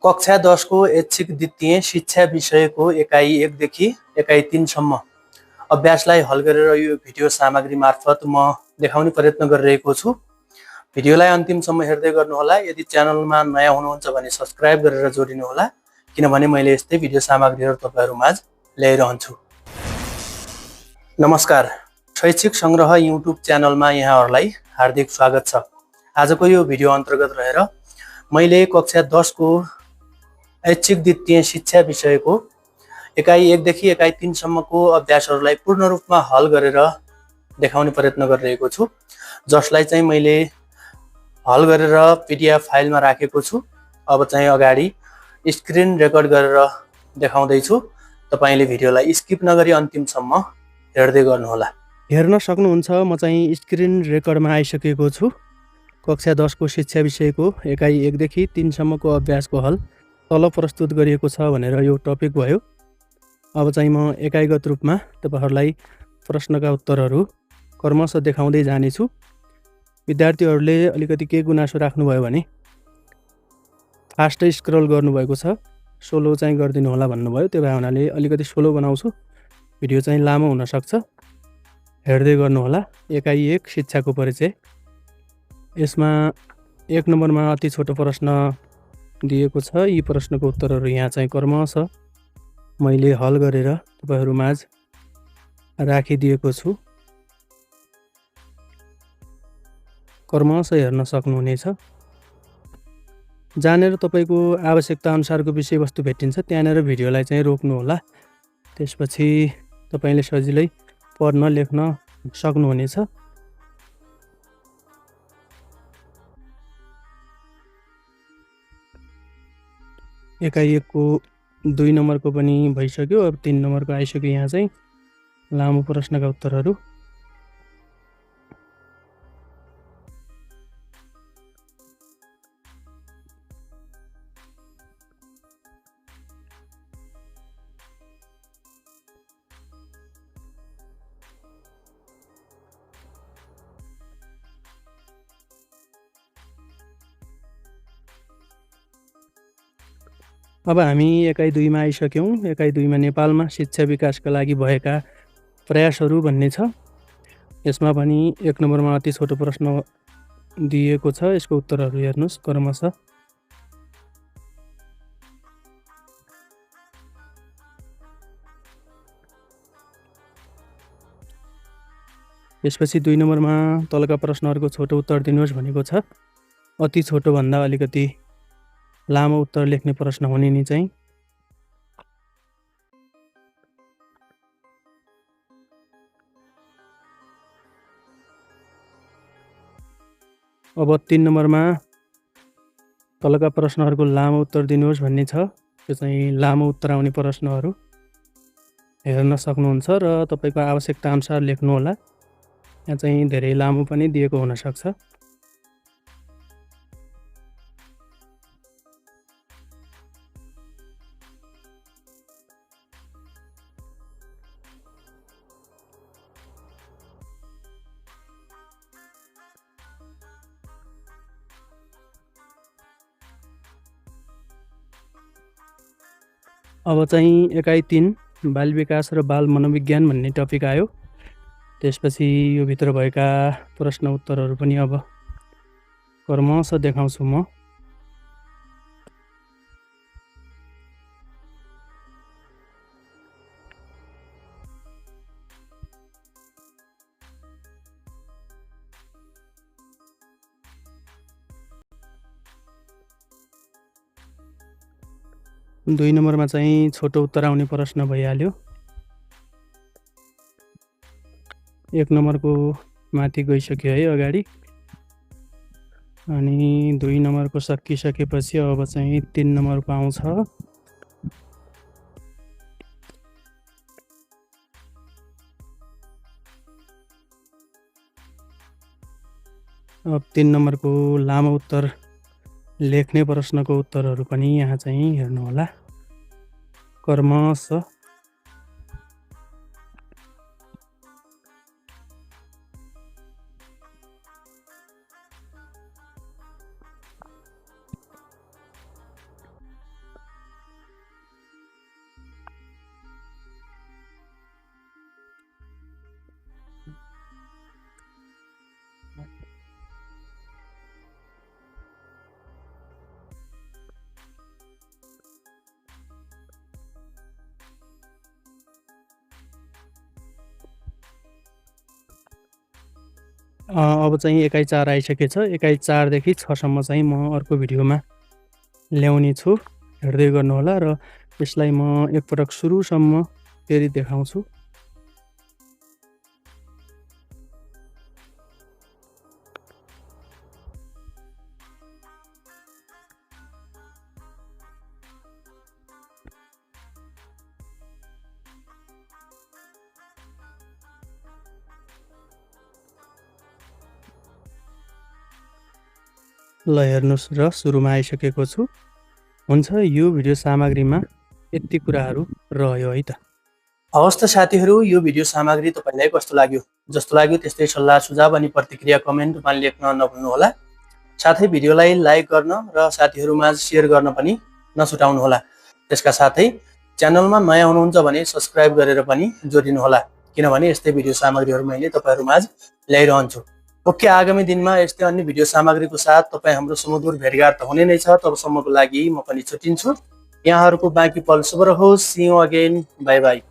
कक्षा 10 को ऐच्छिक द्वितीय शिक्षा विषयको एकाइ 1 देखि एकाइ 3 सम्म अभ्यासलाई हल गरेर यो भिडियो सामग्री मार्फत म देखाउने प्रयत्न गरिरहेको छु। भिडियोलाई अन्तिमसम्म हेर्दै गर्नुहोला। यदि च्यानलमा नयाँ हुनुहुन्छ भने सब्स्क्राइब गरेर जोडिनुहोला, किनभने मैले यस्तै भिडियो सामग्रीहरू तपाईहरु माझ ल्याइरहन्छु। नमस्कार, शैक्षिक संग्रह युट्युब च्यानलमा यहाँहरुलाई हार्दिक स्वागत छ। आजको यो भिडियो अन्तर्गत रहेर मैले कक्षा 10 को ऐच्छिक द्वितीय शिक्षा विषयको एकाइ 1 देखि एकाइ 3 सम्मको अभ्यासहरूलाई पूर्ण रूपमा हल गरेर देखाउने प्रयत्न गरिरहेको छु, जसलाई चाहिँ मैले हल गरेर पीडीएफ फाइलमा राखेको छु। अब चाहिँ अगाडि स्क्रिन रेकर्ड गरेर देखाउँदै छु। तपाईले भिडियोलाई स्किप नगरी अन्तिमसम्म हेर्दै गर्नुहोला। हेर्न सक्नुहुन्छ म चाहिँ स्क्रिन रेकर्डमा आइसकेको छु। कक्षा 10 को शिक्षा विषयको एकाइ 1 देखि 3 सम्मको अभ्यासको हल तल प्रस्तुत गरिएको छ भनेर यो टपिक भयो। अब चाहिँ म एकाइगत रूपमा तपाईहरुलाई प्रश्नका उत्तरहरू क्रमशः देखाउँदै जानेछु। विद्यार्थीहरूले अलिकति के गुनासो राख्नुभयो भने फास्ट स्क्रल गर्नुभएको छ, स्लो चाहिँ गरिदिनु होला भन्नुभयो। त्यो भए हुनाले अलिकति स्लो बनाउँछु, भिडियो चाहिँ लामो हुन सक्छ, हेर्दै गर्नुहोला। एकाइ 1 शिक्षाको परिचय। यसमा 1 नम्बरमा अति छोटो प्रश्न दिएको छ। यी प्रश्नको उत्तरहरू यहाँ चाहिँ क्रमशः मैले हल गरेर तपाईहरु माझ राखिदिएको छु। क्रमशः हेर्न सक्नुहुनेछ। जानेर तपाईको आवश्यकता अनुसारको विषयवस्तु भेटिन्छ, त्यहाँनेर भिडियोलाई चाहिँ रोक्नु होला। त्यसपछि तपाईले सजिलै पढ्न लेख्न सक्नुहुनेछ। एकाइ 1 को 2 नम्बरको पनि भइसक्यो। अब 3 नम्बरको आइसक्यो। यहाँ चाहिँ लामो प्रश्नका उत्तरहरू। अब हामी एकाइ 2 मा आइसक्यौं। एकाइ 2 मा नेपालमा शिक्षा विकासका लागि भएका प्रयासहरू भन्ने छ। यसमा पनि 1 नम्बरमा अति छोटो प्रश्न दिएको छ। यसको उत्तरहरू हेर्नुस् क्रमशः। यसपछि 2 नम्बरमा तलका प्रश्नहरूको छोटो उत्तर दिनुहोस् भनेको छ। अति छोटो भन्दा अलिकति लामो उत्तर लेख्ने प्रश्न हुने नि चाहिँ। अब 3 नम्बरमा तलका प्रश्नहरूको लामो उत्तर दिनुहोस् भन्ने छ। त्यो चाहिँ लामो उत्तर आउने प्रश्नहरू हेर्न सक्नुहुन्छ र तपाईको आवश्यकता अनुसार लेख्नु होला। यहाँ चाहिँ धेरै लामो पनि दिएको हुन सक्छ। अब चाहिँ एकाइ 3 बाल विकास र बाल मनोविज्ञान भन्ने टपिक आयो। त्यसपछि यो भित्र भएका प्रश्न उत्तरहरू पनि अब क्रमशः देखाउँछु म। दुई नम्बरमा चाहिँ छोटो उत्तर आउने प्रश्न भइहाल्यो। 1 नम्बरको माथि गइसक्यो है अगाडि। अनि 2 नम्बरको सकिसकेपछि अब चाहिँ 3 नम्बरको आउँछ। अब 3 नम्बरको लामो उत्तर लेख्ने प्रश्नको उत्तरहरू पनि यहाँ चाहिँ हेर्नु होला क्रमशः। अब चाहिँ एकाइ 4 आइसकेको छ। एकाइ 4 देखि 6 सम्म चाहिँ म अर्को भिडियोमा ल्याउने छु। हेर्दै गर्नुहोला र यसलाई म एकपटक सुरुसम्म फेरि देखाउँछु। ल हेर्नुस् र सुरुमा आइसकेको छु। हुन्छ, यो भिडियो सामग्रीमा यति कुराहरू रह्यो है त। हवस् त साथीहरू, यो भिडियो सामग्री तपाईलाई कस्तो लाग्यो? जस्तो लाग्यो त्यस्तै सल्लाह सुझाव अनि प्रतिक्रिया कमेन्टमा लेख्न नभुल्नुहोला। साथै भिडियोलाई लाइक गर्न र साथीहरूमाझ सेयर गर्न पनि नछुटाउनुहोला। त्यसका साथै च्यानलमा नयाँ हुनुहुन्छ भने सब्स्क्राइब गरेर पनि जोडिनुहोला, किनभने यस्तै भिडियो सामग्रीहरू मैले तपाईहरूमाझ ल्याइरहन्छु। ओके, आगामी दिनमा यस्तै अन्य भिडियो सामग्रीको साथ तपाईँ हाम्रो सुमधुर भेटघाट त हुने नै छ। तबसम्मको लागि म पनि छुट्टिन्छु। यहाँहरूको बाँकी पल शुभ रहोस्। See you again, bye by.